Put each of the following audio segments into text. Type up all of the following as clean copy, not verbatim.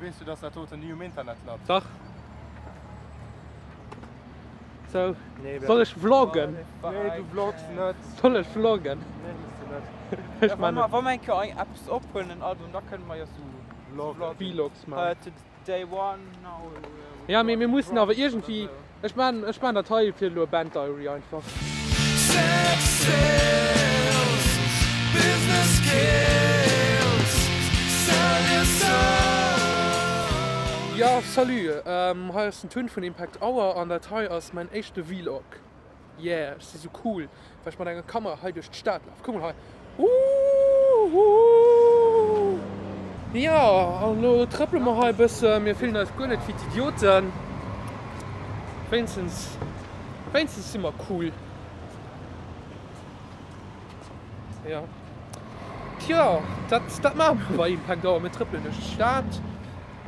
Weess du, dass dat doten ni um Internet lant? Dach. Sou, soll ech vloggen? Nee, du vlogs net. Soll ech vloggen? Nee, muss du net. Ech man net. Wa mer eng Kéier eppes ophuelen, en Album, da kënne mer jo sou Vlogs man. Day one, now. Ja, mee mir mussen awer iergendwéi, ech man, ech man dat hei fir elo e Band Diary einfach. Sex sells, business kills, sell your soul. Jo, salut, hei ass den Tun vun Impact Hour an dat hei ass mäin éischte Vlog. Yeah, ech si sou cool, well ech mat enger Kamera hei duerch d'Stad laf. Kuck mol hei. Uuuuuh. Jo, an elo trëppele mer hei e bëssen. Mir fillen eis guer net wéi d'Idioten. Wéinstens, wéinstens si mer cool. Jo. Tjo, dat, dat maache mer bei Impact Hour. Mir trëppelen duerch d'Stad.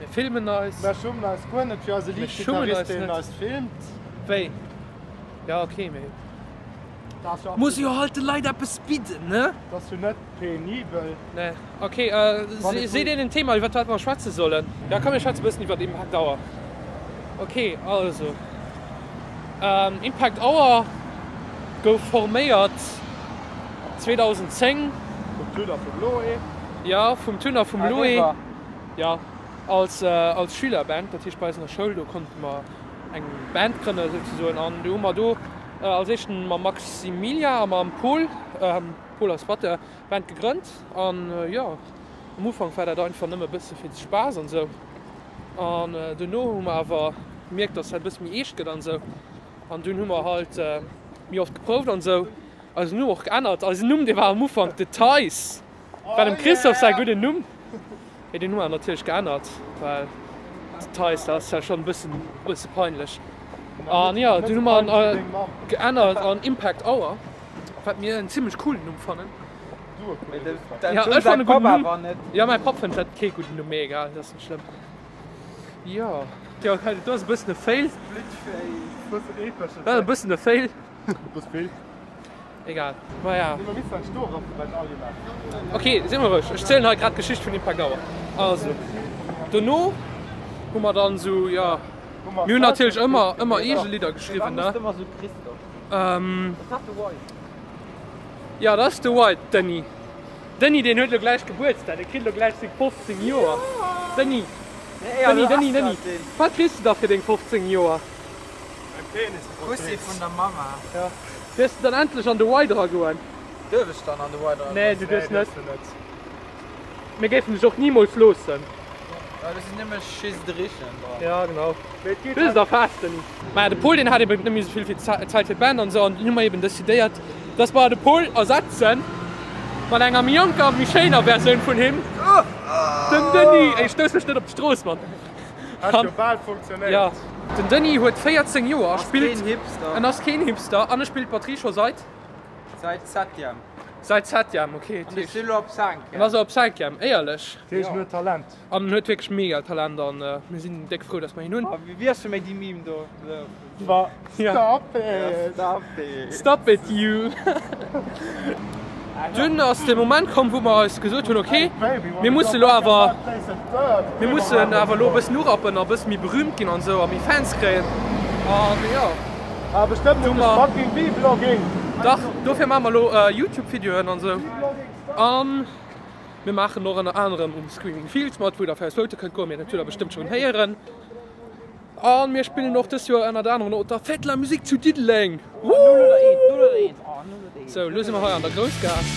Mir filmen eis. Mer schummen eis guer net fir eise Lead-Gitarrist, deen eis filmt. Wéi? Ja ok, mee muss jo halt de Leit eppes bidden, ne? Dat ass jo net penibel. Nee, ok, seet een en Thema iwwert wat mer schwätze sollen? Ja komm mir schwätze bëssen iwwert Impact Hour. Ok, also Impact Hour gouf forméiert 2010. Vum Tun a vum Loe. Ja, vum Tun a vum Loe. Jo, als als Schülerband, dat heescht bei eis an der Schoul, do konnte mer eng Band grënne souzesoen an du hu mer do als éischten mam Maximilia a mam Pol, Pol ass Batteur, Band gegrënnt an jo, am Ufank war dat einfach nëmme bësse fir de Spaass an esou an duerno hu mer awer gemierkt, dass dat e bësse méi eescht gëtt an esou an dunn hu mer halt méi oft geprouft an esou, eisen Numm och geännert, eisen Numm dee war am Ufank The Ties. War dem Christoph säi gudden Numm, mee deen hu mer natierlech geännert, well Details, dat ass ja schonn e bëssen, bësse peinlech. An jo, dunn hu mer en geännert an Impact Hour, wat mir en zimmlech coolen Numm fannen. Ja, ech fannen e gudden Numm. Jo, mäi Papp fënnt dat kee gudden Numm, mee egal, dat ass net schlëmm. Jo, jo, do ass e bëssen e Fail. Dat ass e bëssen e Fail. Egal, maja. Ok, si mer roueg, ech zielen hei grad d'Geschicht vun Impact Hour. Also, dono hu mer dann esou, jo, mir hunn natierlech ëmmer, ëmmer eege Lidder geschriwwen, ne? Jo, dat ass de White Denis. Denis, deen huet elo gläich Gebuertsdag, dee kritt elo gläich seng 15 Joer. Denis, Denis, Denis, Denis, wat kriss de da fir deng 15 Joer? Kussi vun der Mama. Jo. Duerfs de dann endlech an de Y dra goen? Duerf ech dann an de Y dra goen? Nee, du duerfs net. Mir géifen dech och nimools loossen. Well do sinn nëmme Schisdrichen dran. Ja, genau. Du hues et erfaasst, Denis. Maja, de Pol, deen hat eben net méi esou vill Zäit fir d'Band an esou, an dunn hu mer eben decidéiert, dass mer de Pol ersetzen mat enger méi jonker, méi schéiner Versioun vun him, dem Denis. Ey, stouss mech net op d'Strooss, Mann. Hat jo bal funktionéiert. Jo, den Denis huet 14 Joer a spillt. Ass keen Hipster. En ass keen Hipster an e spillt Batterie scho seit? Seit Septième. Seit Septième, ok. An ech si lo op Cinquième. En ass op Cinquième, éierlech. Dat heescht, en huet Talent. An en huet wierklech mega Talent an mir sinn déck frou, dass mer hien hunn. Wéi ass scho méi déi Meme do? Stop it! Stop it! Stop it you! Dunn ass de Moment komm, wou mer eis gesot hunn, ok, mir musse lo awer, mir mussen awer lo e bëssen urappen a bësse méi berühmt ginn an esou a méi Fans kréien. An jo, du mer, dach, dofir maache mer lo Youtube-Videoen an esou. An mir maachen och ënner anerem um Screaming Fields mat, wou der fir eis vote kënnt goen, mee dat hutt der bestëmmt schonn héieren. An mir spillen och dëst Joer ënnert anerem op der Fête de la Musique zu Diddeleng. Woohoo! Sou, lo si mer hei an der Groussgaass.